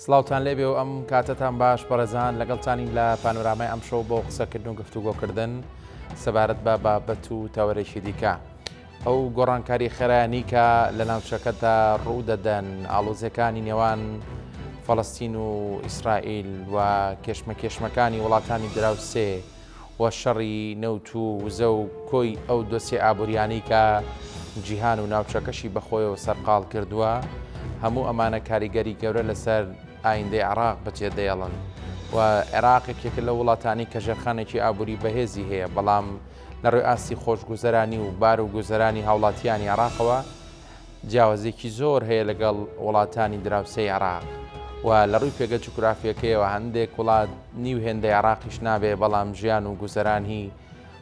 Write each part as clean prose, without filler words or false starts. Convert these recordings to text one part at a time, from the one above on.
سڵاوتان لێبێ و ئەم کاتەتان باش بەڕێزان لەگەڵتانین لە پانۆرامای ئەمشەو بۆ قسەکردن و گفتوگۆکردن سەبارەت بە بابەت و تەوەرێکی دیکە. ئەو گۆڕانکاری خێرایانی کە لە ناوچەکەدا ڕوو دەدەن ئاڵۆزیەکانی نێوان فەڵەستین و ئیسرائیل و کێشمەکێشمەکانی وڵاتانی دراوسێ و شەڕی نەوت و وزە و کۆی ئەو دۆسیە ئابووریانەی کە جیهان و ناوچەکەشی بەخۆیەوە سەرقاڵ کردووە، هەموو ئەمانە کاریگەری گەورە لەسەر ئایندەی عێراق بەجێ دەیەڵن و عێراق یەکێکە لەو وڵاتانەی کە ژێرخانێکی ئابووری بەهێزی هەیە، بەڵام لە ڕووی ئاستی خۆشگوزەرانی و بار و گوزەرانی هاوڵاتیانی عێراقەوە جیاوازیەکی زۆر هەیە لەگەڵ وڵاتانی دراوسێی عێراق و لە ڕووی پێگە جوگرافیەکەیەوە هەندێک وڵات نیو هێندەی عێراقیش نابێ بەڵام ژیان و گوزەرانی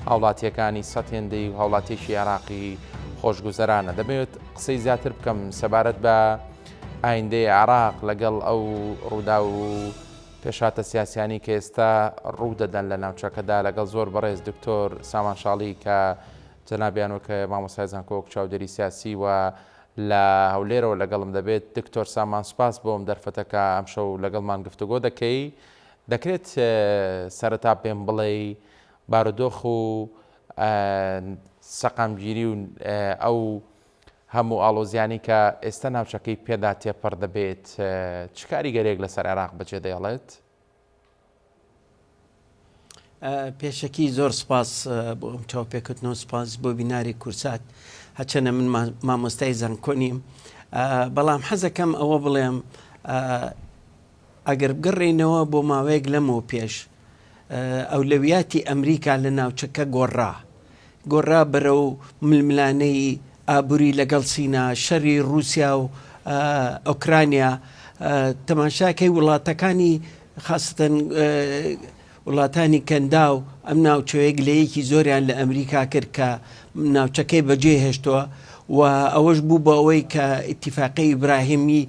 هاوڵاتیەکانی سەد هێندەی هاوڵاتیەکی عێراقی خۆشگوزەرانە. دەمەوێت قسەی زیاتر بکەم سەبارەت بە ئایندەی عێراق لەگەڵ ئەو ڕووداو و پێشهاتە سیاسیانی کە ئێستا ڕوو دەدەن لە ناوچەکەدا لەگەڵ زۆر بەڕێز دکتۆر سامان شاڵی کە جەنابیان وەک مامۆستای زانکۆ وەک چاودێری سیاسی و لە هەولێرەوە لەگەڵم دەبێت. دکتۆر سامان سوپاس بۆ ئەم دەرفەتە کە ئەمشەو لەگەڵمان گفتوگۆ دەکەی. دەکرێت سەرەتا پێم بڵێی بارودۆخ و سەقامگیری و ئەو هەموو ئاڵۆزیانەی کە ئێستا ناوچەکەی پێدا تێپەڕ دەبێت چ کاریگەریەک لەسەر عێراق بەجێ دەێڵێت؟ پێشەکی زۆر سپاس بۆ ئەم چاوپێکەوتنەوە سپاس بۆ بیناری کورسات هەچەنە من مامۆستای زانکۆ نیم بەڵام حەزەکەم ئەوە بڵێم ئەگەر بگەڕێینەوە بۆ ماوەیەک لەمەوە پێش ئەولەویاتی ئەمریکا لە ناوچەکە گۆڕا گۆڕا بەرەو ململانێی ئابووری لەگەڵ سینا، شەری ڕووسیا و ئۆکرانیا، تەماشاکەی وڵاتەکانی خاستەن وڵاتانی کەنداو ئەم ناوچەیە گلەیەکی زۆریان لە ئەمریکا کرد کە ناوچەکەی بەجێ هێشتووە و ئەوەش بوو بە ئەوەی کە ئیتیفاقی ئیبراهیمی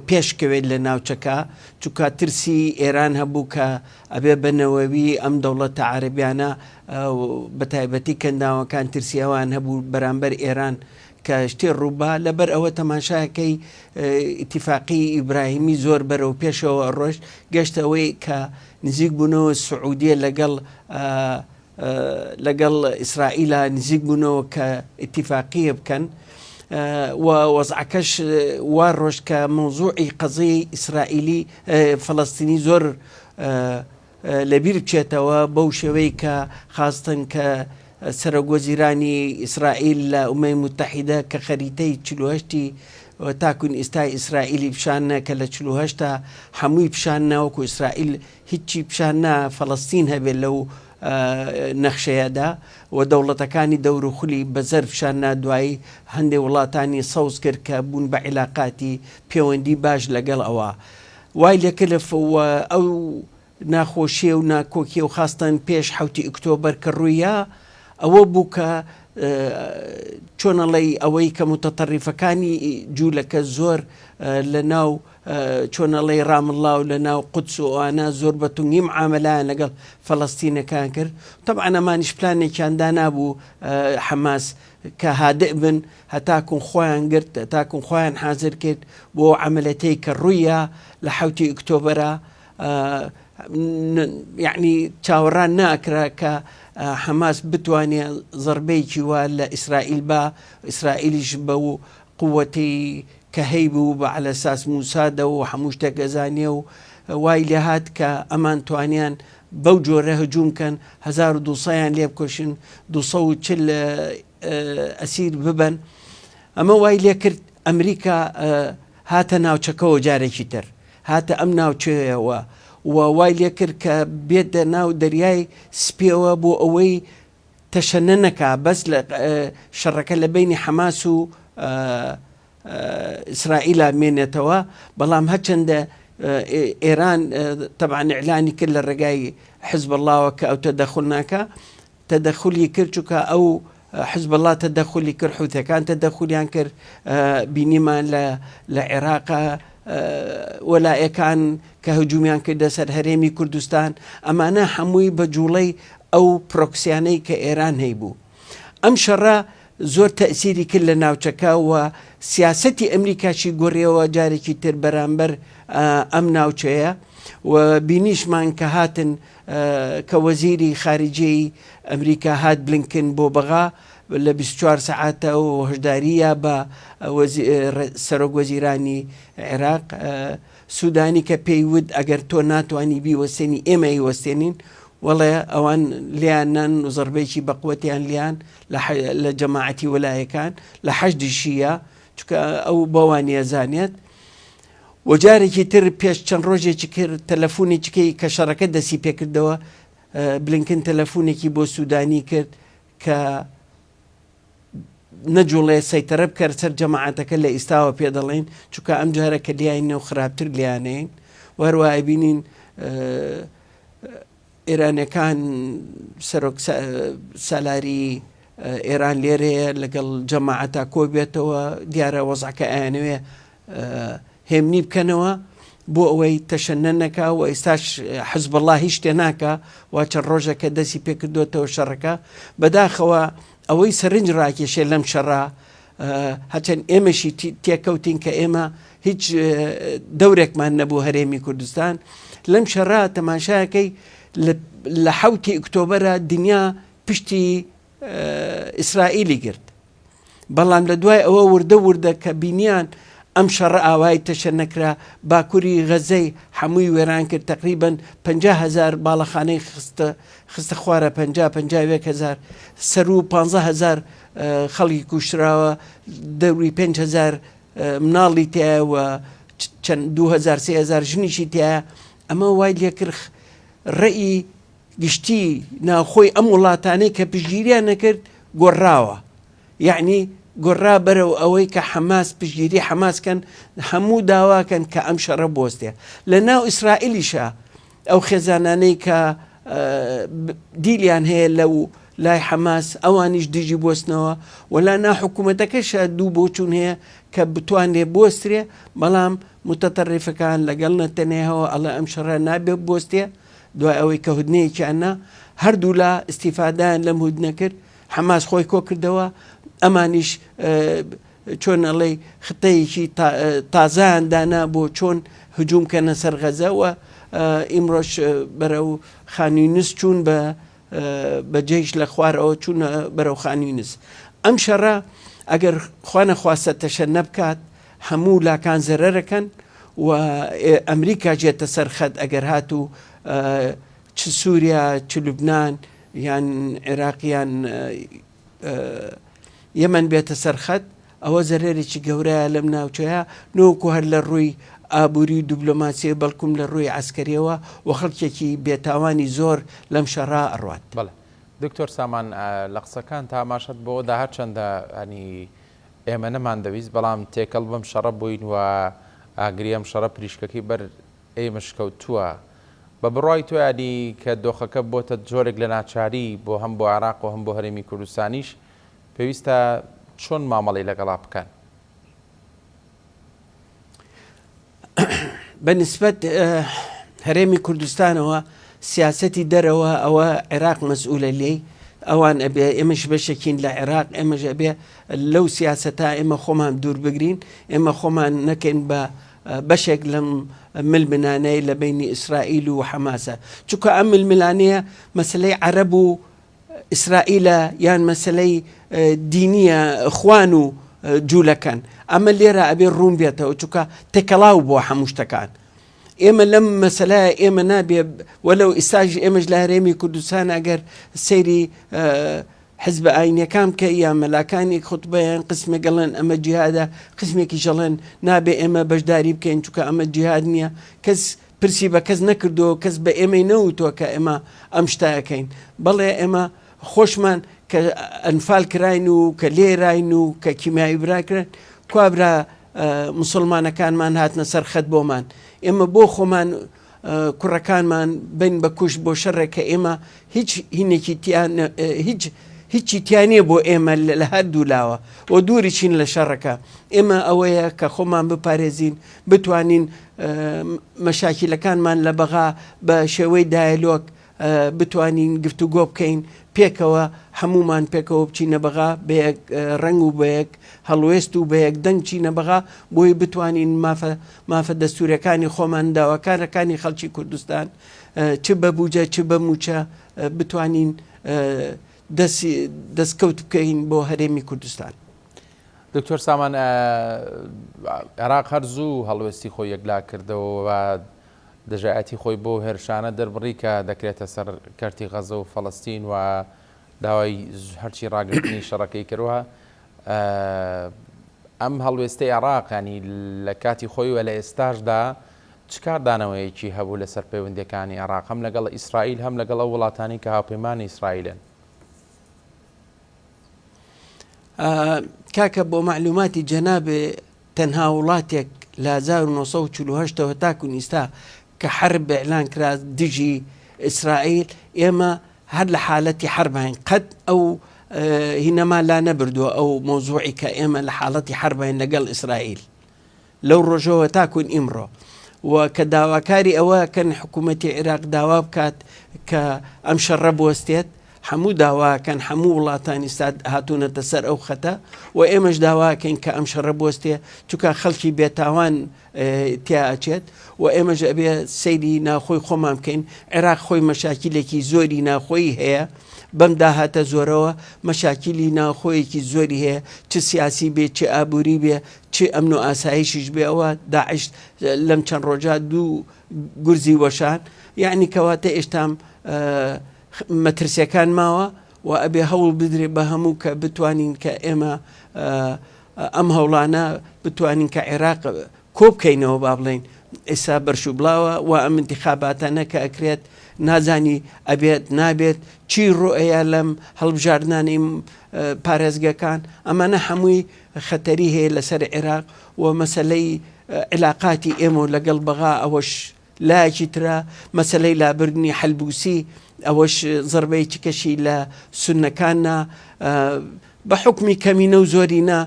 پێشکەوێت لە ناوچەکە چونکە ترسی ئێران هەبوو کە ئەبێ بە نەوەوی ئەم دەوڵەتە عەرەبیانە بە تایبەتی کەنداوەکان ترسی ئەوان هەبوو بەرامبەر ئێران کە شتێ ڕووبا لەبەر ئەوە تەماشاکەی ئیتیفاقی ئیبراهیمی زۆر بەرەو پێشەوە ڕۆشت گەشتە ئەوەی کە نزیک بوونەوە سعودیە لەگەڵ لەگەڵ ئیسرائیلا نزیک بوونەوە کە ئیتیفاقیە بکەن و وەزعەکەش وا ڕۆشت کە مەوزوعی قەزیەی ئیسرائیلی فەڵەستینی زۆر لەبیر بچێتەوە بەو شێوەی کە خاستن کە سەرۆک وەزیرانی ئیسرائیل لە ئومەی موتەحیدە کە خەریتەی 48 ی تاکون ئیستای ئیسرائیلی پیشان نە کە لە 48 تا حەمووی پیشان نا وەکو ئیسرائیل هیچی پیشان نا فەڵەستین هەبێت لەو نەخشەیەدا و دەوڵەتەکانی دەوروخولی بە زەر پیشان نا دوایی هەندێ وڵاتانی سەوز کرد کە بوون بە عیلاقاتی پێوەندی باش لەگەڵ ئەوە وای لێکرد و ئەو ناخۆشیە و ناکۆکیە و خاستەن پێش حەوتی ئوکتۆبەر کە ڕوویا ئەوە بوو کە چۆن ئەڵێی ئەوەی کە موتەتەڕیفەکانی جوولەکە زۆر لە ناو چۆن ئەڵێی ڕامڵڵا و لە ناو قودس و ئەوانە زۆر بە تونگی معامەلایان لەگەڵ فەلەستینەکان کرد تەبعەن ئەمانیش پلانێکیان دانابوو حەماس کە هادئ بن هەتاکوو خۆیان گرت هەتاکوو خۆیان حازر کرد بۆ عەمەلەتەی کە ڕوویا لە حەوتی ئوکتۆبەرا یعنی چاوەڕان ناکرا کە حەماس بتوانێ زەربەیەکی وا لە ئیسرائیل با ئیسرائیلیش بە و قوەتی کە هەیبوو بە عەلەساس موسادە و هەموو شتێک ئەزانێ و وای لێهات کە ئەمان توانیان بەو جۆرە هجوم کەن 1200 یان لێ بکوشن 240 ئەسیر ببەن ئەمە وای لێکرد ئەمریکا هاتە ناوچەکەوە جارێکی تر هاتە ئەم ناوچەیەوە و وای لێکرد کە بێتە ناو دەریای سپیەوە بۆ ئەوەی تەشەنە نەکا بەس لە شەڕەکە لە بەینی حەماس و ئیسرائیلا مێنێتەوە بەڵام هەرچەندە ئێران تەبعەن ئیعلانی کرد لە ڕێگای حزب اللهوە کە ئەو تەدەخول ناکا تەدەخولی کرد چونکە ئەو حزب اللە تەدەخولی کرد حوثەکان تەدەخولیان کرد بینیمان لە لە عێراق وەلایەکان کە هجومیان کردە سەر هەرێمی کوردستان ئەمانە هەمووی بە جوڵەی ئەو پرۆکسیانەی کە ئێران هەیبوو ئەم شەڕە. زۆر تەئسیری کرد لە ناوچەکە و سیاسەتی ئەمریکاشی گۆڕیەوە جارێکی تر بەرامبەر ئەم ناوچەیە و بینیشمان کە هاتن کە وەزیری خارجیەی ئەمریکا هات بلینکن بۆ بەغا لە 24 سەعاتە و هۆشداری یا بە سەرۆک وەزیرانی عێراق سودانی کە پێی وت ئەگەر تۆ ناتوانی بیوەستێنی ئێمە ئەیوەستێنین، وەڵێ ئەوان لێیان نان و زەڕبەیەکی بەقوەتیان لێیان لە جەماعەتی وەلایەکان لە حەشدی شیعە چونکە ئەو بەوانی ئەزانێت و جارێکی تر پێش چەند ڕۆژێکی کرد تەلەفونێکی کەی کە شەڕەکە دەسی پێکردەوە بلینکن تەلەفونێکی بۆ سودانی کرد کە نەجوڵێ سەیتەرە بکەر سەر جەماعەتەکە لە ئیستاوە پێ دەڵێین چونکە ئەم جارە کە لیاین و خراپتر لیانەین و هەروە ئەبینین ئێرانەکان سەرۆک سالاری ئێران لێرەیە لەگەڵ جەماعەتا کۆ بێتەوە دیارە وەزعەکە ئەیانەوێ هێمنی بکەنەوە بۆ ئەوەی تەشەنە نەکا و ئێستاش حزبوڵڵا هیچ شتێ ناکا و چەند ڕۆژێکە دەستی پێکردوێتەوە شەڕەکە بەداخەوە ئەوەی سەرنج ڕاکێشێ لەم شەڕە هەچەند ئێمەشی تێکەوتین کە ئێمە هیچ دەورێکمان نەبوو هەرێمی کوردستان لەم شەڕە تەماشاکەی لە حوتی ئۆکتۆبەرە دنیا پشتی ئیسرائیلی گرت بەڵام لە دوای ئەوە وردە وردە کە بینیان ئەم شەڕە ئاوای تەشە نەکرا باکوری غەزەی حەمووی وێران کرد تەقریبەن 50 هەزار باڵەخانەی خستە خستە خوارە 50 51 هەزار سەروو 15 هەزار خەڵکی کوشتراوە دەوری 5 هەزار مناڵی تایە و چەند 2000 3000 ژنیشی تایە ئەمە وای لێکرد ڕێی گشتی ناوخۆی ئەم وڵاتانەی کە پشتگیریان نەکرد گۆڕاوە یەعنی گۆڕا بەرەو ئەوەی کە حەماس پشتگیری حەماس کەن هەموو داواکەن کە ئەم شەڕە بوەستێ لە ناو ئیسرائیلیشە ئەو خێزانانەی کە دیلیان هەیە لەو لای حەماس ئەوانیش دژی بوەستنەوە وەلا نا حکوومەتەکەشە دوو بۆچوون هەیە کە بتوانرێ بوەسترێ بەڵام متەتەڕیفەکان لەگەڵ نەتەنیاهۆ ئەڵێ ئەم شەڕە نابێ بوەستێ دوای ئەوەی کە هودنەیەکیان نا، هەردوولا ئیستیفادەیان لەم هودنە کرد، حەماس خۆی کۆکردەوە، ئەمانیش چۆن ئەڵێی خطەیەکی تازەیان دانا بۆ چۆن هجوم کەنە سەر غەزە و ئیمڕۆش بەرەو خان یونس چوون بە بە جەیش لە خوارەوە چوون بەرەو خان یونس. ئەم شەڕە ئەگەر خوا نەخواستە تەشەنە بکات هەموو لاکان زەرەرەکەن و ئەمریکا ژێتە سەر خەت ئەگەر هاتوو چ سووریا چ لوبناان یان عێراق یان یەمەن بێتە سەر خەت ئەوە زەرەرێکی گەورەیە لەم ناوچەیە نۆکو هەر لە ڕووی ئابووری و دیبلۆماسیە بەڵکم لە ڕووی عسکەریەوە و خەڵکێکی بێتاوانی زۆر لەم شەڕا ئەڕوات. بەڵێ دکتۆر سامان لە قسەکان تاماشت بۆدا هەرچەندە ئەنی ئێمە نەماندەویست، بەڵام تێکەڵ بەم شەڕە بووین و ئاگری ئەم شەڕە پریشکەکەی بەر ئێمەش کەوتووە. بە بڕوای تۆ یانی کە دۆخەکە بۆتە جۆرێک لە ناچاری بۆ هەم بۆ عێراق و هەم بۆ هەرێمی کوردستانیش، پێویستە چۆن مامەڵەی لەگەڵا بکەن؟ بە نیسبەت هەرێمی کوردستانەوە سیاسەتی دەرەوە ئەوە عێراق مەسئولە لێی ئەوان ئەبێ ئێمەش بەشێکین لە عێراق ئێمەش ئەبێ لەو سیاسەتا ئێمە خۆمان دوور بگرین ئێمە خۆمان نەکەین بە بەشێک لەم ململانەی لە بینی ئیسرائیل و حەماسە چونکە ئەم ململانەیە مەسلەی عەرەب و ئیسرائیلە یان مەسەلەی دینیە خوان و جولەکەن ئەمە لێرە ئەبێ ڕوون بێتەوە چونکە تێکەڵاو بووە هەموو شتەکان ئێمە لەم مەسەلە ئێمە نابێ وەلو ئیساش ئێمەش لە هەرێمی کوردستان ئەگەر سەیری حزب ئاینەکان بکە یا مەلاکانی خوتبەیان قسمێک گەڵێن ئەمە جیهادە قسمێکی ژەڵێن نابێ ئێمە بەشداری بکەین چونکە ئەمە جیهاد نییە کەس پرسی بە کەس نەکردووە و کەس بە ئێمەی نەوتووە کە ئێمە ئەم شتە ئەکەین. بەڵێ ئێمە خۆشمان کە ئەنفال کراین و کە لێراین و کە کیمیاوی برا کران کوا برا موسڵمانەکانمان هاتنە سەر خەت بۆمان. ئێمە بۆ خۆمان کوڕەکانمان بین بە کوشت بۆ شەڕێک کە ئێمە هیچ هینێکی تیا هیچ هیچی تیا نییە بۆ ئێمە لە هەردوو لاوە و دووری چین لە شەڕەکە ئێمە ئەوەیە کە خۆمان بپارێزین بتوانین مەشاکیلەکانمان لە بەغا بە شێوەی دایەلۆگ بتوانین گفتوگۆ بکەین پێکەوە هەموومان پێکەوە بچینە بەغا بە یەک ڕەنگ و بە یەک هەڵوێست و بە یەک دەنگ بچینە بەغا بۆی بتوانین مافە مافە دەستوورەکانی خۆمان داواکارەکانی خەڵکی کوردستان چ بە بوجە چ بە موچە بتوانین دەستکەوت بکەین بۆ هەرێمی کوردستان. دکتۆر سامان عێراق هەر زوو هەڵوێستی خۆی یەکلا کردەوە و دژایەتی خۆی بەو هێرشانە دەربڕی کە دەکرێتە سەر کەرتی غەزە و فەڵەستین و داوای هەرچی ڕاگرتنی شەڕەکەی کردوە. ئەم هەڵوێستەی عێراق ینی لە کاتی خۆی و لە ئێستاشدا چ کاردانەوەیەکی هەبوو لەسەر پەیوەندیەکانی عێراق هەم لەگەڵ ئیسرائیل هەم لەگەڵ ئەو وڵاتانی کە هاوپەیمانی ئیسرائیلن؟ کاکە بۆ مەعلوماتی جەنابێ تەنها وڵاتێک لە 1940 ەوە تاکو ئیستا کە حەرب ئیعلان کرا دژی ئیسرائیل ئێمە هەر لە حالەتی حەربین قەت ئەو هینەمان لا نەبردووە ئەو مۆزوعی کە ئێمە لە حاڵەتی حەربین لەگەڵ ئیسرائیل لەو ڕۆژەوە تاکون ئیمڕۆ و کە داواکاری ئەوە کەن حکوومەتی عێراق داوا بکات کە ئەم شەڕە بوەستێت هەموو داواکەن هەموو وڵاتانی ساد هاتوونەتە سەر ئەو خەتە و ئێمەش داواکەین کە ئەم شەڕە بوەستێ چونکە خەڵکی بێتاوان تیا ئەچێت و ئێمەش ئەبێ سەیری ناخۆی خۆمان بکەین عێراق خۆی مەشاکیلێکی زۆری ناخۆی هەیە بەم داهاتە زۆرەوە مەشاکیلی ناخۆیەکی زۆری هەیە چ سیاسی بێ چ ئابووری بێ چ ئەمن و ئاسایشیش بێ ئەوە داعش لەم چەند ڕۆژە دوو گورزی وەشان یعنی کەواتە ئێشتام مەترسیەکان ماوە و ئەبێ هەوڵ بدرێ بە هەموو کە بتوانین کە ئێمە ئەم هەوڵانە بتوانین کە عێراق کۆبکەینەوە با بڵێین ئێستا بەرشوبڵاوە و ئەم انتخاباتانە کە ئەکرێت نازانی ئەبێت نابێت چی ڕۆئەیە لەم هەڵبژاردنانەی پارێزگەکان ئەمانە هەمووی خەتەری هەیە لەسەر عێراق و مەسلەی علاقاتی ئێمە لەگەڵ بەغا ئەوەش لایەکی ترە مەسەلەی لابردنی حەلبوسی ئەوەش زەربەیەکی کەشی لە سوننەکان نا بە حوکمی کەمینە و زۆرینە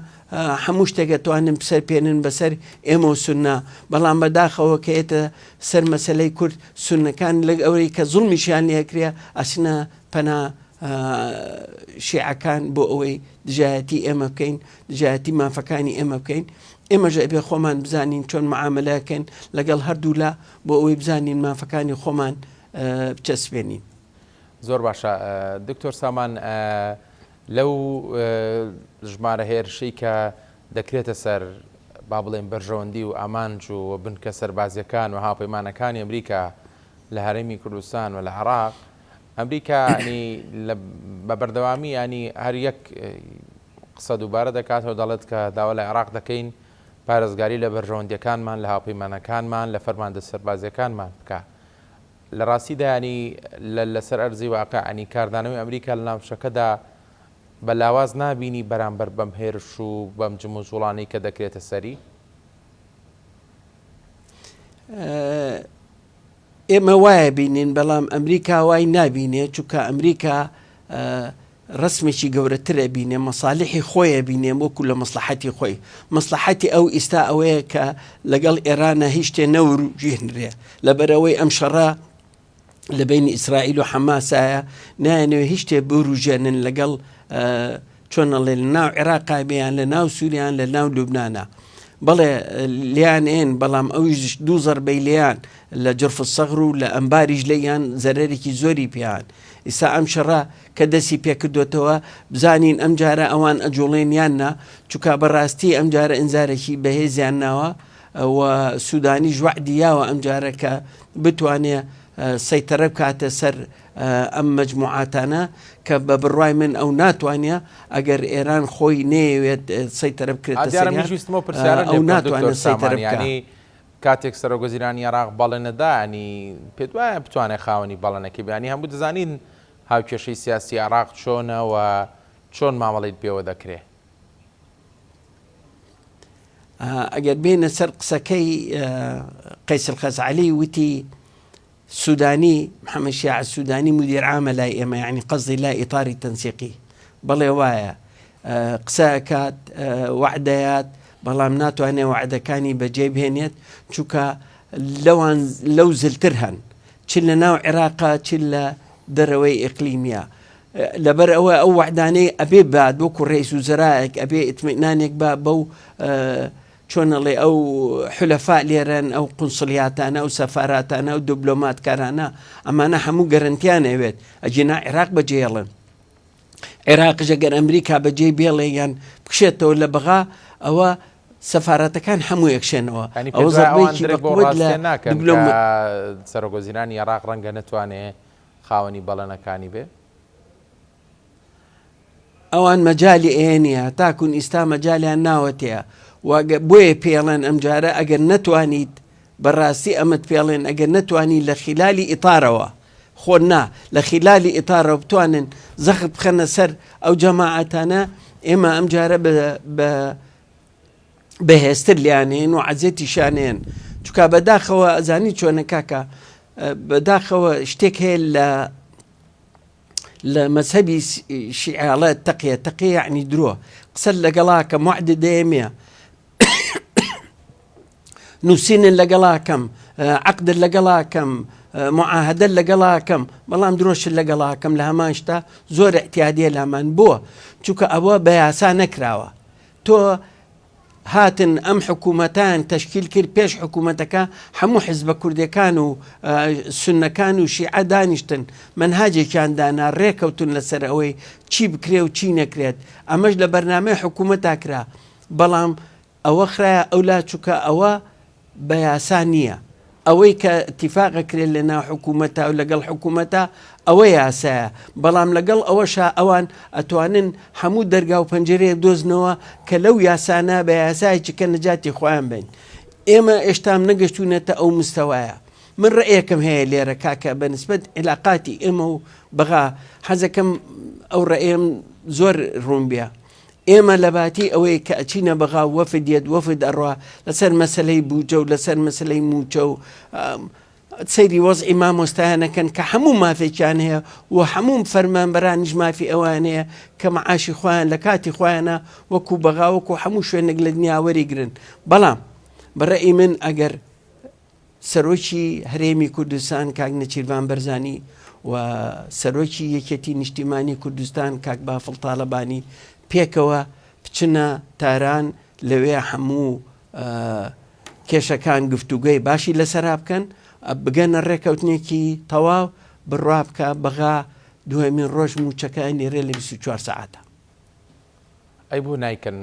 هەموو شتێک ئەتوانن بسەرپێنن بەسەر ئێمە و سوننە بەڵام بەداخەوە کە ئێتە سەر مەسەلەی کورد سوننەکان لەگ ئەوەی کە زوڵمیشیان لێکرێ ئەچنە پەنا شیعەکان بۆ ئەوەی دژایەتی ئێمە بکەین دژایەتی مافەکانی ئێمە بکەین ئێمەش ئەبێ خۆمان بزانین چۆن معاملە کەین لەگەڵ هەردوولا بۆ ئەوەی بزانین مافەکانی خۆمان بچەسپێنین. زۆر باشە دکتۆر سامان لەو ژمارە هێرشەی کە دەکرێتە سەر با بڵێن بەرژەوەندی و ئامانج و بنکە سەربازیەکان و هاوپەیمانەکانی ئەمریکا لە هەرێمی کوردستان و لە عێراق ئەمریکا ینی بە بەردەوامی ینی هەر یەک قسە دووبارە دەکاتەوە دەڵێت کە داوا لە عێراق دەکەین پارێزگاری لە بەرژەوەندیەکانمان لە هاوپەیمانەکانمان لە فەرماندە سەربازیەکانمان بکا لە ڕاستیدا ینی لەسەر ئەرزی واقع ینی کاردانەوەی ئەمریکا لە ناوچەکەدا بە لاواز نابینی بەرامبەر بەم هێرش و بەم جموجوڵانەی کە دەکرێتە سەری؟ ئێمە وایە بینین بەڵام ئەمریکا وای نابینێ چونکە ئەمریکا ڕسمێکی گەورەتر ئەبینێ مەسالیحی خۆی ئەبینێ وەکو لە مەسلحەتی خۆی مەسلحەتی ئەو ئیستا ئەوەیە کە لەگەڵ ئێرانە هیچ شتێ نەوروژێنرێ لەبەرئەوەی ئەم شەڕە لە بینی ئیسرائیل و حەماسایە نایەنەوە هیچ شتێ بوروژێنن لەگەڵ چۆن ئەڵێ لە ناو عێراقا بێ یان لە ناو سووریان لە ناو لوبنانا بەڵێ لیان ئێن بەڵام ئەویش دوو زەربەی لیان لە جرف الصغر و لە ئەنباریش لێیان زەرەرێکی زۆری پێیان ئیسا ئەم شەڕە کە دەستی پێکردوێتەوە بزانین ئەم جارە ئەوان ئەجوڵێن یان نا چونکە بەڕاستی ئەم جارە ئینزارێکی بەهێزیان ناوە و سوودانیش وەعدی یاوە ئەم جارە کە بتوانێ سەیتەرە بکاتە سەر ئەم مەجموعاتانە کە بە بڕوای من ئەو ناتوانێ ئەگەر ئێران خۆی نەیەوێت سەیتەرە بکرێتە دیارە منیش ویستم ئەو پرسیارە لێ ئەو بکەم ناتوانێت دکتۆر سەیتەرە سامان بکا. یانی کاتێک سەرۆک وەزیرانی عێراق بەڵێنەدا ینی پێت وایە بتوانێت خاوەنی بەڵێنەکەی بێ ینی هەموو دەزانین هاوکێشەی سیاسی عێراق چۆنە و چۆن مامەڵەی پێوە دەکرێ. ئەگەر بێینە سەر قسەکەی قەیس الخەزعەلی وتی سودانی، محمد شیاع السودانی مدیر عامە لای ئێمە یانی قەزدی لای ئیتاری تەنسیقی بەڵێ وایە قسە ئەکات وەعدەیات بەڵام ناتوانێت وەعدەکانی بەجێ بهێنێت چونکە لەوان لەو زلتر هەن چ لە ناو عێراقا چ لە دەرەوەی ئیقلیمیە. لەبەر ئەوە ئەو وەعدانەی ئەبێ بات وەکو ڕئیس وزەرایەک ئەبێ ئیتمئنانێک با بەو چۆن ئەڵێ ئەو حولەفا لێرەن ئەو قونسڵیاتانە ئەو سەفاراتانە ئەو دبلۆماتکارانە ئەمانە هەموو گەرەنتیان ئەوێت ئەگینا عێراق بەجێڵن عێراقیش ئەگەر ئەمریکا بەجێی بێڵێ یان بکشێتەوە لە بەغا ئەوە سەفارەتەکان هەموو یەکشێنەوە ینی ئەوە پێت وایە ئەوان زەربەیەکی درک بەو بەقوەت لە ڕاستیە ناکەن دبلۆم کە سەرۆکوەزیرانی عێراق ڕەنگە نەتوانێ خاوەنی بەڵێنەکانی بێ؟ ئەوان مەجالی ئەیە نیە تاکون ئیستا مەجالیان ناوەتێ و بۆیە پێڵێن ئەمجارە ئەگەر نەتوانیت بەڕاستی ئەمەت پێڵێن ئەگەر نەتوانی لە خیلالی ئیتارەوە خۆ نا لە خیلالی ئیتارەوە بتوانن زەخت بخەنە سەر ئەو جەماعەتانە ئێمە ئەمجارە بە بەهێزتر لیانێن و عەزێتیشانێن چکا بەداخەوە ئەزانی چۆنە کاکە بەداخەوە شتێک هەیە لە لە مەزهەبی شیعە ئەڵێ تەقیە، تەقیە یەعنی درۆ، قسەت لەگەڵا کەم وەعدت دەیەمێ، نووسینت لەگەڵا کەم، عەقدت لەگەڵا کەم، معاهدەت لەگەڵا کەم، بەڵام درۆشت لەگەڵا کەم لە هەمان شتا زۆر ئیعتیادیە لامان بۆ؟ چونکە ئەوە بە یاسا نەکراوە تۆ هاتن ئەم حکوومەتەیان تەشکیل کرد، پێش حکوومەتەکە هەموو حزبە کوردەکان و سوننەکان و شیعە دانیشتن، مەنهاجێکیان دانا، رێکەوتن لەسەر ئەوەی چی بکرێ و چی نەکرێت، ئەمەش لە بەرنامەی حکوومەتا کرا، بەڵام ئەوە خرایە ئەولا چونکە ئەوە بە یاسا نییە. ئەوەی کە ئیتیفاق ئەکرێت لە ناو حکوومەتا و لەگەڵ حکوومەتا ئەوە یاسایە، بەڵام لەگەڵ ئەوەشا ئەوان ئەتوانن هەموو دەرگا و پەنجەرەیەک دۆزنەوە کە لەو یاسانە بە یاسایەکی کە نەجاتی خۆیان بین. ئێمە ئێشتام نەگەشتوینەتە ئەو مستەوایە. من ڕەئیەکم هەیە لێرە کاکە بە نسبەت عیلاقاتی ئێمە و بەغا حەزەکەم ئەو ڕەئیەم زۆر ڕوون بێ. ئێمە لەباتی ئەوەی کە ئەچینە بەغا و وەفد یەت وەفد ئەڕوا لەسەر مەسەلەی بوجە و لەسەر مەسەلەی موچە و سەیری وەزعی مامۆستایان ئەکەن کە هەموو مافێکیان هەیە و هەموو فەرمانبەرانیش مافی ئەوان هەیە کە معاشی خۆیان لە کاتی خۆیانە وەکو بەغا وەکو هەموو شوێنێک لە دنیا وەریگرن بەڵام بەڕەئی من ئەگەر سەرۆکی هەرێمی کوردستان کاک نێچیرڤان بەرزانی و سەرۆکی یەکێتی نیشتیمانی کوردستان کاک بافڵ تاڵەبانی پێکەوە بچنە تاران لەوێ هەموو کێشەکان گفتوگۆی باشی لەسەرا بکەن بگەنە ڕێکەوتنێکی تەواو بڕوا بکە بەغا دووەمین ڕۆژ موچەکە ئەنێرێ لە 24 سەعاتە. ئەی بۆ نایکەن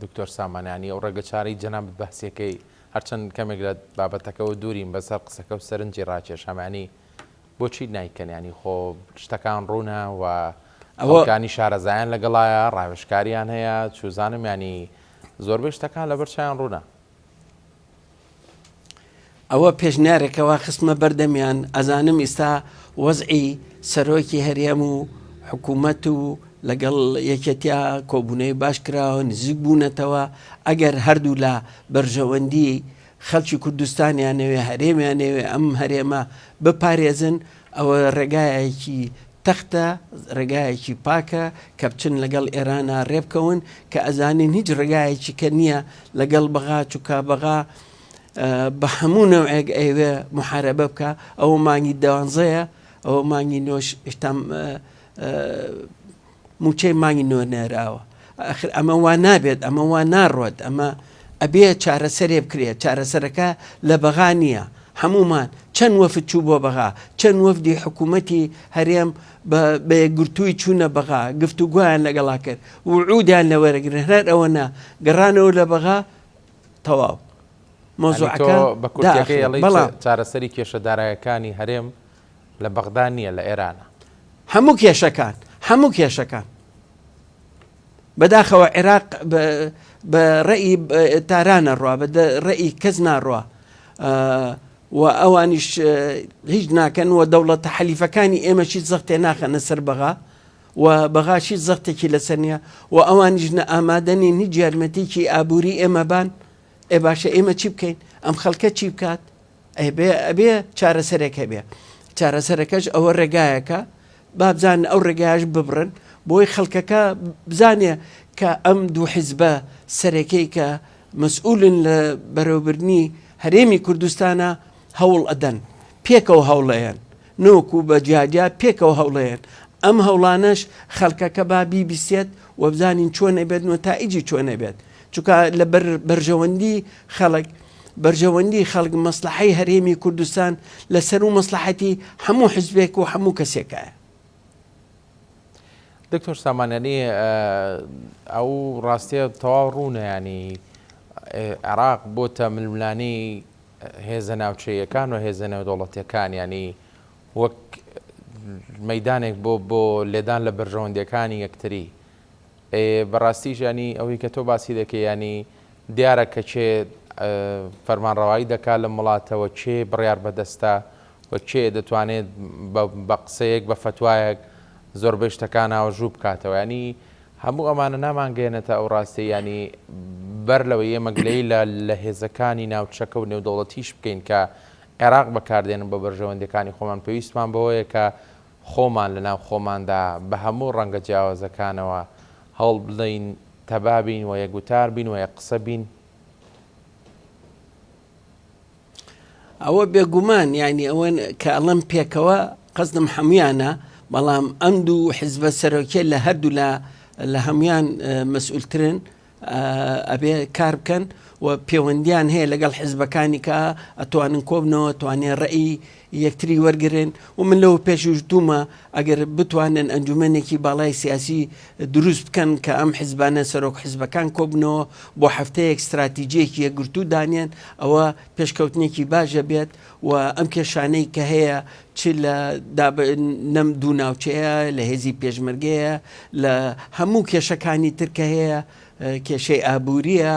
دکتۆر سامان یانی ئەو ڕێگە چارەی جەنابت باسیەکەی هەرچەند کەمێک لە بابەتەکەەوە دوورین بەسەر قسەکە و سەرنجی ڕاکێشام ینی بۆچی نایکەن ینی خۆ شتەکان ڕوونە و ئەوەکانی شارەزایان لەگەڵایە ڕاوێژکاریان هەیە چوزانم ینی زۆربەی شتەکان لەبەر چیان ڕوونە. ئەوە پێشنیارێکە وا خستمە بەردەمیان، ئەزانم ئیستا وەزعی سەرۆکی هەرێم و حکوومەت و لەگەڵ یەکێتیا کۆبوونەوەی باش کراوە، نزیک بوونەتەوە، ئەگەر هەردوولا بەرژەوەندی خەڵکی کوردستانیانەوێ، هەرێمیانەوێ ئەم هەرێمە بپارێزن، ئەوە ڕێگایەکی تەختە، ڕێگایەکی پاکە کە بچن لەگەڵ ئێرانا ڕێبکەون کە ئەزانین هیچ ڕێگایەکی کە نییە لەگەڵ بەغا چوکا بەغا بە هەموو نەوعێک ئەیەوێ محاربە بکە ئەوە مانگی دوانزەیە ئەوە مانگی نۆش هێشتا موچەی مانگی نۆ نێراوە ئەخر ئەمە وا نابێت ئەمە وا ناڕۆت ئەمە ئەبێ چارەسەرێ بکرێت چارەسەرەکە لە بەغا نییە هەمومان چەند وەفد چوو بۆ بەغا چەند وەفدی حکوومەتی هەرێم بە یەکگرتووی چوونە بەغا گفتوگۆیان لەگەڵا کرد وعودیان لە وەرەگرن هەر ئەوە نا گەڕانەوە لە بەغا تەواو مەوزوعەکە بە کورتەکەی بەڵام چارەسەری کێشە دارایەکانی هەرێم لە بەغدا نییە لە ئێرانە. هەموو کێشەکان هەموو کێشەکان بەداخەوە عێراق بە ڕێی تارانە ڕوا بە ڕێی کەس ناڕوا و ئەوانیش هیچ ناکەن و دەوڵەتە حەلیفەکانی ئێمە هیچ زەختێ ناخەنە سەر بەغا و بەغاش هیچ زەختێکی لەسەر نییە و ئەوانیش نە ئامادە نین هیچ یارمەتیکی ئابووری ئێمە بان ئێ باشە ئێمە چی بکەین ئەم خەڵکە چی بکات ئەبێ ئەبێ چارەسەرێک هەبێ چارەسەرەکەش ئەوە ڕێگایەکە بابزان ئەو ڕێگایش ببڕن بۆی خەڵکەکە بزانێ کە ئەم دوو حیزبە سەرەکەی کە مەسئولن لە بەرەوبردنی هەرێمی کوردستانە هەوڵ ئەدەن پێکەوە هەوڵەیەن. نەوەکو بە جیاجیا پێکەوە هەوڵەیەن ئەم هەوڵانەش خەڵکەکە با بیبیستێت و بزانین چۆن ئەبێت نەتائیجی چۆن ئەبێت چونکە لە بەرژەوەندی خەڵک بەرژەوەندی خەڵک مەسلحەی هەرێمی کوردستان لەسەر و مەسلحەتی هەموو حزبێک و هەموو کەسێکایە. دکتۆر سامان یانی ئەو ڕاستیە تەواو ڕوونە ینی عێراق بۆتە ململانێی هێزە ناوچەیەکان و هێزە نێودەوڵەتیەکان ینی وەک مەدانێک بۆ بۆ لێدان لە بەرژەوەندیەکانی یەکتری بەڕاستیش ینی ئەوەی کە تۆ باسی دەکەی ینی دیارە کە کێ فەرمانڕەوایی دەکات لەم وڵاتەوە کێ بڕیار بەدەستە و کێ دەتوانێت بە قسەیەک بە فەتوایەک زۆربەی شتەکان ئاوەژوو بکاتەوە ینی هەموو ئەمانە نامانگەێنێتە ئەو ڕاستی ینی بەر لەوەی ئێمە گلەیی لە لە هێزەکانی ناوچەکە و نێودەوڵەتیش بکەین کە عێراق بەکاردێنن بۆ بەرژەوەندیەکانی خۆمان پێویستمان بەوەیە کە خۆمان لەناو خۆماندا بە هەموو ڕەنگە جیاوازەکانەوە هەوڵ بدەین تەبا بین و یەک وتار بین و یەک قسە بین. ئەوە بێگومان یانی ئەوە کە ئەڵێم پێکەوە قەزدم هەمویانە بەڵام ئەم دوو حزبە سەرۆکیە لە هەردوو لە لە هەمویان مەسئولترن ئەبێ کار بکەن و پەیوەندیان هەیە لەگەڵ حزبەکانی کە ئەتوانن کۆبنەوە توانێ ڕێی یەکتری وەرگن و من لەوە پێشوش دوومە ئەگەر بتوانن ئەنجومەنێکی باڵای سیاسی دروست بکەن کە ئەم حزبانە سەرۆک حزبەکان کۆبنەوە بۆ هەفتەیەک ستراتیجیەکی یەکگرتوو دانێن ئەوە پێشکەوتنێکی باشە بێت و ئەم کێشانەی کە هەیە چ لە نەم دوو ناوچەیە لە هێزی پێشمەرگەیە لە هەموو کێشەکانی تر کە هەیە کێشەی ئابووریە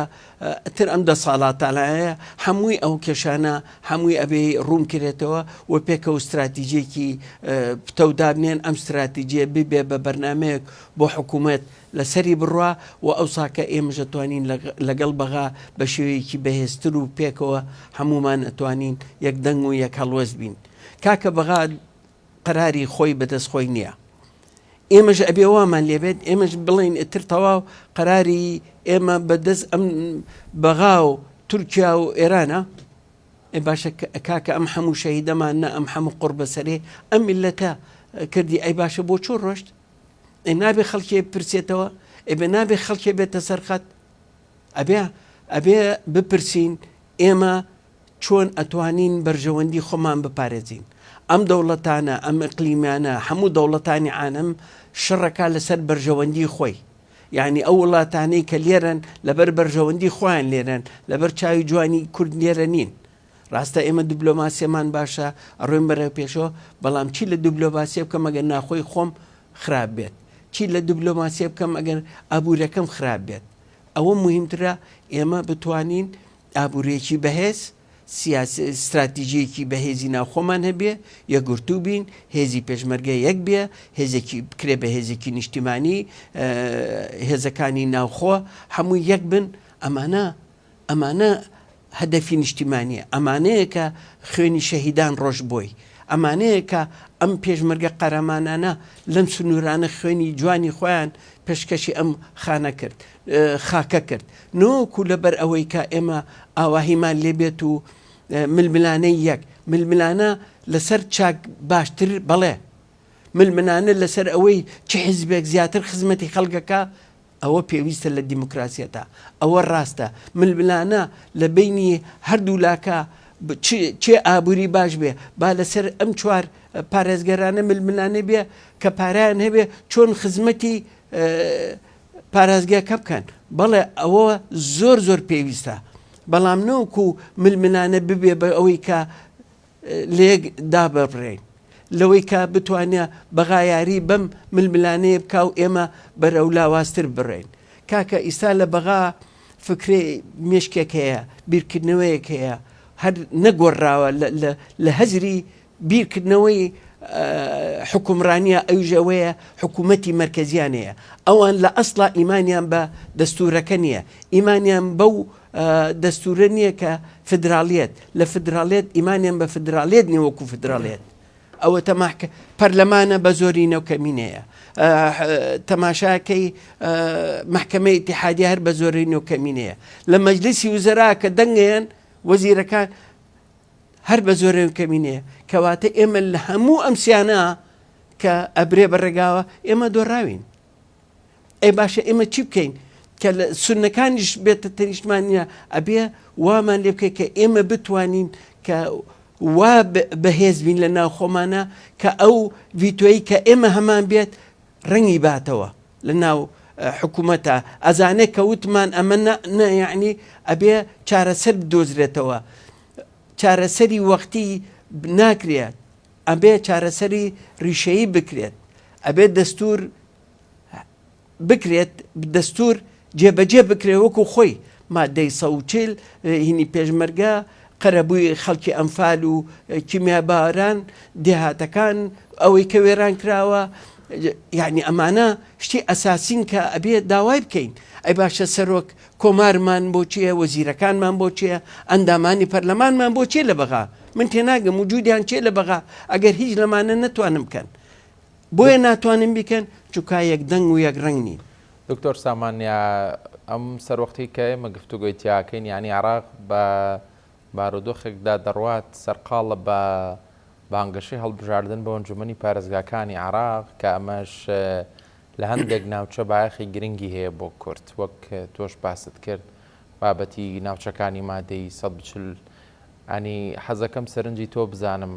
تر ئەم دەسەڵاتانایە هەمووی ئەو کێشانە هەمووی ئەبێ ڕوون کرێتەوە و پێکەوە ستراتیجێکی پتەو دابنێن ئەم ستراتیجیە ببێ بە بەرنمەیەک بۆ حکوومەت لەسەری بڕوا و ئەوساکە ئێمەش ئەتوانین لەگەڵ بەغا بە شێوەیەکی بەهێزتر و پێکەوە هەموومان ئەتوانین یەک دەنگ و یەک هەڵوێست بین کاکە بەغا قەراری خۆی بەدەست خۆی نییە ئێمەش ئەبێ وامان لێبێت ئێمەش بڵێین ئیتر تەواو قەراری ئێمە بەدەست ئەم بەغا و تورکیا و ئێرانە ئێ باشە کاکە ئەم هەموو شەهیدەمان نە ئەم هەموو قوڕبەسەرێ ئەم میللەتە کردی ئەی باشە بۆ چۆ ڕۆشت ئێ نابێ خەڵکێ پرسێتەوە ئێ بێ نابێ خەڵکێ بێتە سەرخەت ئەبێ ئەبێ بپرسین ئێمە چۆن ئەتوانین بەرژەوەندی خۆمان بپارێزین؟ ئەم دەوڵەتانە، ئەم ئیقلیمیانە، هەموو دەوڵەتانی عالەم شەڕەکا لەسەر بەرژەوەندی خۆی. یانی ئەو وڵاتانەی کە لێرەن لەبەر بەرژەوەندی خۆیان لێرەن، لەبەر چاوی جوانی کورد لێرە نین. ڕاستە ئێمە دبلۆماسیەمان باشە، ئەڕۆین بەرەو پێشەوە، بەڵام چی لە دبلۆماسیە بکەم ئەگەر ناخۆی خۆم خراپ بێت؟ چی لە دبلۆماسیە بکەم ئەگەر ئابوورەکەم خراپ بێت؟ ئەوە موهیمترە ئێمە بتوانین ئابوورییەکی بەهێز، ستراتیژییەکی بەهێزی ناوخۆمان هەبێ، یەکگرتوو بین، هێزی پێشمەرگە یەک بێ، هێزێکی بکرێ بە هێزێکی نیشتیمانی، هێزەکانی ناوخۆ هەموو یەک بن، ئەمانە ئەمانە هەدەفی نیشتیمانییە، ئەمانەیە کە خوێنی شەهیدان ڕۆشت بۆی، ئەمانەیە کە ئەم پێشمەرگە قارەمانانە لەم سنوورانە خوێنی جوانی خۆیان پێشکەشی ئەم خانە کرد. خاکە کرد نەوەکو لەبەر ئەوەی کە ئێمە ئاواهیمان لێ بێت و ململانەی یەک ململانە لەسەر چاک باشتر بەڵێ ململانە لەسەر ئەوەی چ حیزبێک زیاتر خزمەتی خەڵکەکە ئەوە پێویستە لە دیموکراسیەتە ئەوە ڕاستە ململانە لە بینی هەردوو لاکە چێ ئابووری باش بێ با لەسەر ئەم چوار پارێزگەرانە ململانێ بێ کە پارەیان هەبێ چۆن خزمەتی پارێزگاکە بکەن بەڵێ ئەوە زۆر زۆر پێویستە بەڵام نەوەکو ململانە ببێ بە ئەوەی کە لێک داببڕێین لەوەی کە بتوانێ بەغایاری بەم ململانەیە بکا و ئێمە بەرەو لاوازتر بڕێین کاکە ئیستا لە بەغا فکرەی مێشکێک هەیە بیرکردنەوەیەک هەیە هەر نەگۆڕراوە لە هەزری بیرکردنەوەی حوکمڕانیە ئەویش ئەوەیە حکوومەتی مەرکەزیان هەیە ئەوان لە ئەسڵا ئیمانیان بە دەستورەکە نییە ئیمانیان بەو دەستورە نییە کە فدراڵیت لە فدراڵێت ئیمانیان بە فدراڵێت نیە وەکو فدراڵێت ئەوە تەماحکە پەرلەمانە بە زۆری نەوکەمینەیە تەماشاکەی محکمەی ئیتحادی هەر بە زۆری نەوکەمینەیە لە مەجلیسی وزرا کە دەنگیان وەزیرەکان. هەر بە زۆرێ و کەمینەیە. کەواتە ئێمە لە هەموو ئەم سیانە کە ئەبرێ بە ڕێگاوە ئێمە دۆڕاوین. ئەی باشە ئێمە چی بکەین کە لە سوننەکانیش بێتە تەنیشتمان نییە ئەبێ وامان لێ بکەین کە ئێمە بتوانین کە وا بەهێز بین لە ناو خۆمانە کە ئەو ڤیتۆیی کە ئێمە هەمان بێت ڕەنگی باتەوە لە ناو حکوومەتە ئەزانێ کە وتمان ئەمە نە یعنی ئەبێ چارەسەر بدۆزرێتەوە چارەسەری وەختی ناکرێت ئەبێ چارەسەری ڕیشەیی بکرێت ئەبێ دەستور بکرێت دەستور جێبەجێ بکرێت وەکو خۆی مادەی 140 هینی پێشمەرگە قەرەبووی خەڵکی ئەنفال و کیمیاباران دێهاتەکان ئەوەی کە وێران کراوە یعنی ئەمانە شتی ئەساسین کە ئەبێ داوای بکەین ئەی باشە سەرۆک کۆمارمان بۆ چیە وەزیرەکانمان بۆ چیە ئەندامانی پەرلەمانمان بۆ چیە لە بەغا من تێناگەم وجودیان چیە لە بەغا ئەگەر هیچ لەمانە نەتوانن بکەن بۆیە ناتوانن بیکەن چوکا یەک دەنگ و یەک ڕەنگ نین. دکتۆر سامان یا ئەم سەروەختەی کە ئێمە گفتوگۆی تیاکەین یانی عێراق بە بارودۆخێکدا دەڕوات سەرقاڵە بە بانگەشەی هەڵبژاردن بۆ ئەنجومەنی پارێزگاکانی عێراق کە ئەمەش لە هەندێک ناوچە بایەخی گرنگی هەیە بۆ کورد وەک تۆش باست کرد بابەتی ناوچەکانی مادەی 140 ینی حەزەکەم سەرنجی تۆ بزانم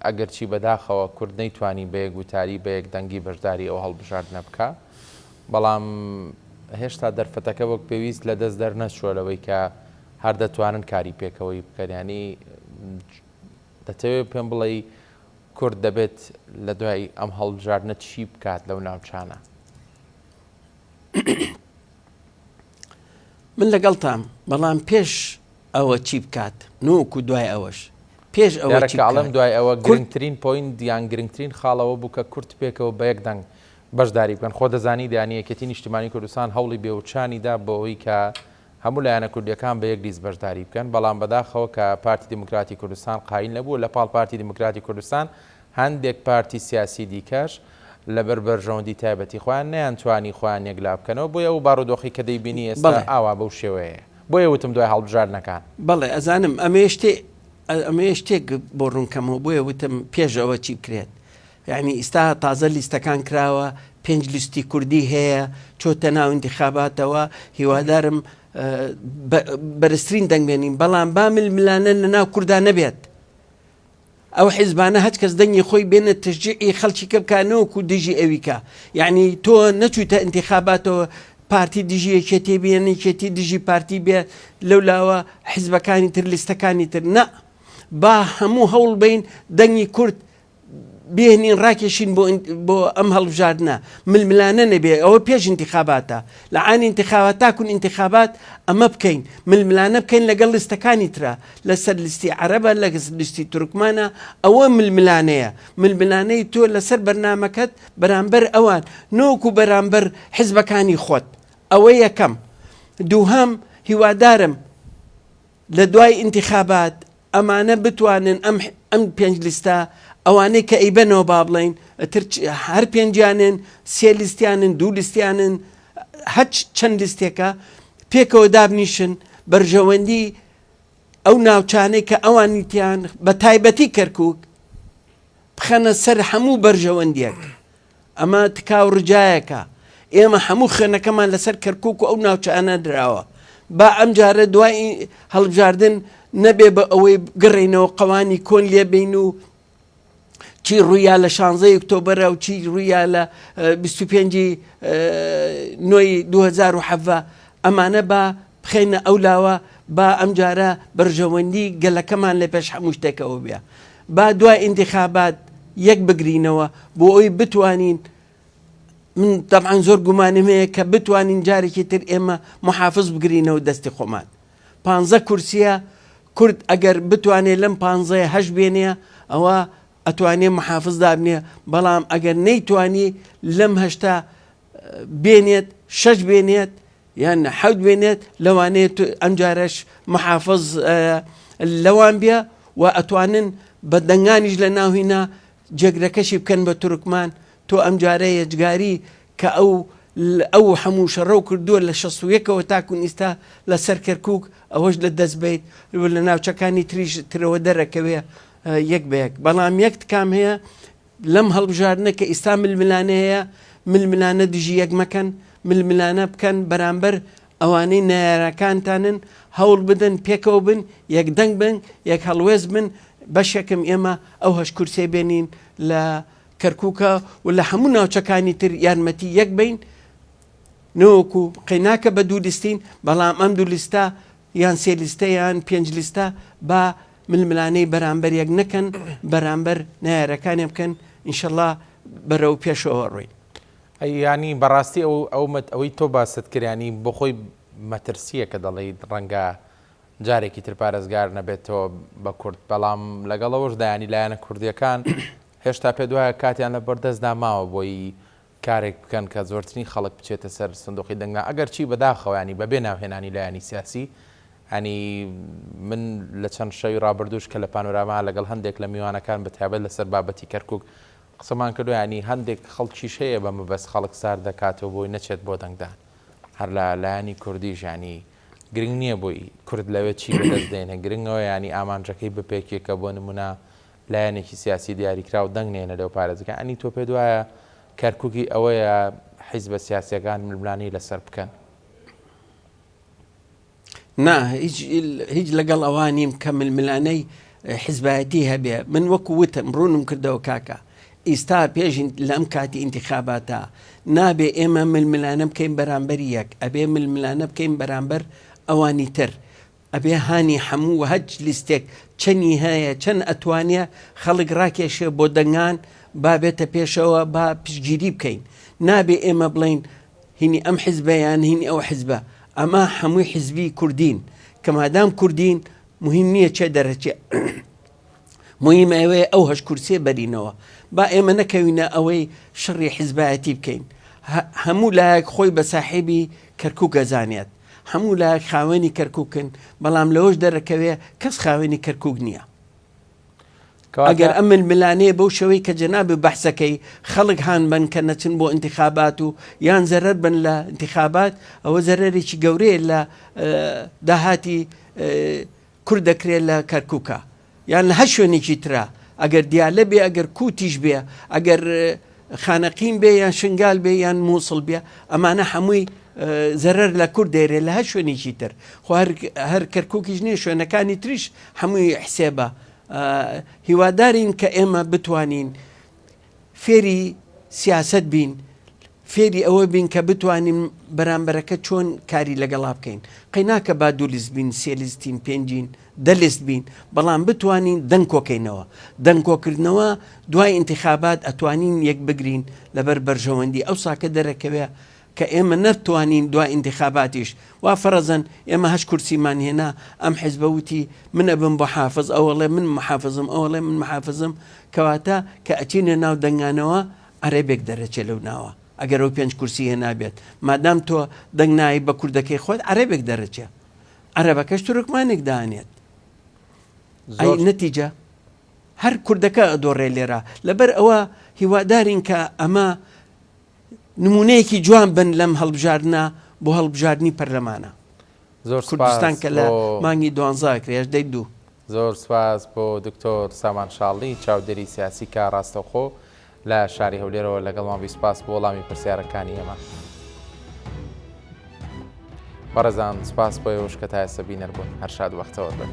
ئەگەرچی بەداخەوە کورد نەیتوانی بە یەک وتاری بە یەک دەنگی بەشداری ئەو هەڵبژاردنە بکا بەڵام هێشتا دەرفەتەکە وەک پێویست لە دەست دەرنەچووە لەوەی کە هەر دەتوانن کاری پێکەوەی بکەن ینی دەتەوێت پێم بڵێی کورد دەبێت لە دوای ئەم هەڵبژاردنە چی بکات لەو ناوچانە؟ من لەگەڵتام بەڵام پێش ئەوە چی بکات نوک و دوای ئەوەش پێش ئەوە چی بکات؟ دوای ئەوە گرنگترین point یان گرنگترین خاڵەوە بوو کە کورد پێکەوە بە یەک دەنگ بەشداری بکەن خۆ دەزانی دیانی یەکێتی نیشتیمانی کوردستان هەوڵی بێوچانی دا بۆ ئەوەی کە هەموو لایەنە کوردیەکان بە یەک لیست بەشداری بکەن، بەڵام بەداخەوە کە پارتی دیموکراتی کوردستان قایل نەبوو، لە پاڵ پارتی دیموکراتی کوردستان هەندێک پارتی سیاسی دیکەش لەبەر بەرژەوەندی تایبەتی خۆیان نەیانتوانی خۆیان یەکلا بکەنەوە، بۆیە ئەو بارودۆخەی کە دەیبینی ئێستا ئاوا بەو شێوەیەیە. بۆیە وتم دوای هەڵبژاردنەکان. بەڵێ ئەزانم، ئەمەیە شتێ ئەمەیە شتێک بۆ ڕوونکەمەوە، بۆیە وتم پێش ئەوە چی بکرێت. یەعنی ئیستا تازە لیستەکان کراوە پێنج لیستی کوردی هەیە چۆتە ناو ئینتیخاباتەوە هیوادارم بەرزترین دەنگ بێنین بەڵام با ململانە لە ناو کووردا نەبێت ئەو حیزبانە هەچ کەس دەنگی خۆی بێنە تشجیعی خەڵکی کە بکە نەوەکو دژی ئەویکە یعنی تۆ نەچوویتە ئینتیخاباتەوە پارتی دژی یەکێتی بێن یەکێتی دژی پارتی بێ لەولاوە حیزبەکانی تر لیستەکانی تر نە با هەموو هەوڵ بین دەنگی کورد بێنین ڕاکێشین بۆ بۆ ئەم هەڵبژاردنە ململانە نەبێ ئەوە پێش انتخاباتە لە عانی انتخابات تاکون انتخابات ئەمە بکەین ململانە بکەین لەگەڵ لیستەکانی ترە لەسەر لیستی عەرەبە لەگەڵ لیستی تورکمانە ئەوە ململانەیە ململانەی تۆ لەسەر بەرنامەکەت بەرامبەر ئەوان نۆکو بەرامبەر حزبەکانی خۆت ئەوە یەکەم دووهەم هیوادارم لە دوای ئینتیخابات ئەمانە بتوانن ئەم ئەم پێنج لیستە ئەوانەی کە ئەیبەنەوە با بڵێین ئەتر هەر پێنجیانن سێ لیستیانن دوو لیستیانن هەچ چەند لیستێکە پێکەوە دابنیشن بەرژەوەندی ئەو ناوچانەی کە ئەوانیتیان بە تایبەتی کەرکک بخەنە سەر هەموو بەرژەوەندیەک ئەمە تکا و ڕجایەکە. ئێمە هەموو خوێنەکەمان لەسەر کەرکوک و ئەو ناوچانە دراوە. با ئەمجارە دوای هەڵبژاردن نەبێ بە ئەوەی بگەڕێینەوە قەوانی کۆن لێ بین و چی ڕوویا لە شانزەی ئۆکتۆبەرە و چی ڕوویا لە 25 نۆی 2017 ئەمانە با بخەینە ئەو لاوە با ئەمجارە بەرژەوەندی گەلەکەمان لە پێش هەموو شتێکەوە بێ. با دوای ئینتیخابات یەک بگرینەوە بۆ ئەوی بتوانین من تەبعەن زۆر گومانم هەیە کە بتوانین جارێکی تر ئێمە محافز بگرینەوە دەستی خۆمان پانزە کورسیە کورد ئەگەر بتوانێت لەم پانزەیە هەش بێنێ ئەوە ئەتوانێ محافز دابنێ بەڵام ئەگەر نەیتوانی لەم هەشتا بێنێت شەش بێنێت یان حەوت بێنێت لەوانەیە ئەمجارەش محافز لەوان بێ و ئەتوانن بە دەنگانیش لە ناوهینا جێگرەکەشی بکەن بە تورکمان تۆ ئەمجارە یەجگاری کە ئەو ئەو هەموو شەڕەو کردووە لە 61ەوە تاکون ئیستا لەسەر کەرکک ئەوەش لە دەست بیت لە ناوچەکانی تریش ترەوە دەرەکەوێ یەک بە یەک بەڵام یەک تکام هەیە لەم هەڵبژاردنە کە ئیستا ململانێ هەیە، ململانە دژی یەک مەکەن، ململانە بکەن بەرامبەر ئەوانەی نەیارەکانتانن، هەوڵ بدەن پێکەوە بن، یەک دەنگ بن، یەک هەڵوێست بن، بەشێکم ئێمە ئەو هەشت کورسیە بێنین لە کەرکوکە و لە هەموو ناوچەکانی تر یارمەتی یەک بین، نەوەکو قەیناکە بە دوو لیستین، بەڵام ئەم دوو لیستە یان سێ لیستە یان پێنج لیستە با ململانێی بەرامبەر یەک نەکەن بەرامبەر نەیارەکانیان بکەن ئینشەڵا بەرەو پێشەوە ڕۆین. ئەی یانی بەڕاستی ئەو ئەو مەت ئەوەی تۆ باست کرد یانی بۆ خۆی مەترسییە کە دەڵێیت ڕەنگە جارێکی تر پارێزگار نەبێتەوە بە کورد بەڵام لەگەڵ ئەوەشدا یانی لایەنە کوردییەکان هێشتا پێت وایە کاتیان لە بەردەستدا ماوە بۆی کارێک بکەن کە زۆرترین خەڵک بچێتە سەر سندوقی دەنگدان ئەگەر چی بەداخەوە ینی بەبێ ناوهێنانی لایەنی سیاسی ینی من لە چەند شەوی ڕابردووش کە لە پانۆراما لەگەڵ هەندێک لە میوانەکان بە تایبەت لەسەر بابەتی کەرکک قسەمان کردو ینی هەندێک خەڵکیش هەیە بە مەبەست خەڵک سارد دەکاتەوە بۆی نەچێت بۆ دەنگدان هەر لە لایەنی کوردیش ینی گرنگ نییە بۆی کورد لەوێ چی بەدەست دێنێ گرنگەوە ینی ئامانجەکەی بپێکێکە بۆ نمونە لایەنێکی سیاسی دیاریکراو دەنگ نێنە لەو پارێزگا ئەنی تۆ پێت وایە کەرکوکی ئەوەیە حیزبە سیاسیەکان ململانێی لەسەر بکەن؟ نا هیچ هیچ لەگەڵ ئەوە نیم کە ململانێی حیزبایەتی هەبێ من وەکو وتم ڕوونم کردەوە کاکە ئیستا پێش لەم کاتی ئینتخاباتە نابێ ئێمە ململانە بکەین بەرامبەر یەک ئەبێ ململانە بکەین بەرامبەر ئەوانی تر ئەبێ هانی حەموو هەچ لیستێک چەنی هەیە چەن ئەتوانێ خەڵک ڕاکێشێ بۆ دەنگان با بێتە پێشەوە با پشتگیری بکەین نابێ ئێمە بڵێین هینی ئەم حزبە یان هینی ئەو حزبە ئەمە حەمووی حزبی کوردین کە مادام کوردین مهم نییە چێ دەرەچێ مهم ئەوەیە ئەو هەش کورسیە بەرینەوە با ئێمە نەکەوینە ئەوەی شەڕی حزبایەتی بکەین هەموو لایەک خۆی بە ساحێبی کەرکوک ئەزانێت هەموو لایەک خاوەنی کەرکوکن بەڵام لەوەش دەرەکەوێ کەس خاوەنی کەرکوک نییە. ئەگەر ئەم ململانێ بەو شێوەی کە جەنابی بەحسەکەی خەڵک هان بن کە نەچن بۆ انتخابات و یان زەرەر بن لە انتخابات ئەوە زەرەرێکی گەورەیە لە داهاتی کورد دەکرێت لە کەرکوکا یان لە هەر شوێنێکی ترا ئەگەر دیالە بێ ئەگەر کوتیش بێ ئەگەر خانەقین بێ یان شنگال بێ یان مووسڵ بێ ئەمانە هەمووی زەرەر لە کورد دەیرێ لە هەر شوێنێکی تر خۆ هەر کەرکوکیش نییە شوێنەکانی تریش هەمووی حسێبە هیوادارین کە ئێمە بتوانین فێری سیاسەت بین، فێری ئەوە بین کە بتوانین بەرامبەرەکە چۆن کاری لەگەڵا بکەین. قەیناکە با دوو لیست بین، سێ لیستین، پێنجین، دە لیست بین، بەڵام بتوانین دەنگ کۆکەینەوە. دەنگ کۆکردنەوە دوای ئینتیخابات ئەتوانین یەک بگرین لەبەر بەرژەوەندی. ئەوسا کە دەرەکەوێ کە ئێمە نەتوانین دوای ئینتیخاباتیش وا فەرەزەن ئێمە هەشت کورسیمان هێنا ئەم حیزبە وتی من ئەبم بۆ حافز ئەو ئەڵێ من محافزم ئەو ئەڵێ من محافزم کەواتە کە ئەچینە ناو دەنگانەوە عەرەبێک دەرەچێ لەو ناوە ئەگەر ئەو پێنج کورسی هێنابێت مادام تۆ دەنگ نایی بە کوردەکەی خۆت عەرەبێک دەرەچێ عەرەبەکەش تورکمانێک دانێت ئەی نەتیجە هەر کوردەکە ئەدۆڕێ لێرە لەبەر ئەوە هیوادارین کە ئەمە نمونەیەکی جوان بن لەم هەڵبژاردنە بۆ هەڵبژاردنی پەرلەمانە زۆر کوردستان سپاس کە لە بۆ مانگی دوانزە ئەکرێ هەژدەی دوو. زۆر سپاس بۆ دکتۆر سامان شاڵی چاودێری سیاسی کە ڕاستەوخۆ لە شاری هەولێرەوە لەگەڵمان بووی سپاس بۆ وەڵامی پرسیارەکانی ئێمە. بەڕێزان سپاس بۆ ئێوەش کە تا ئێستا بینەر بوون هەر شاد و بەختەوەر بن.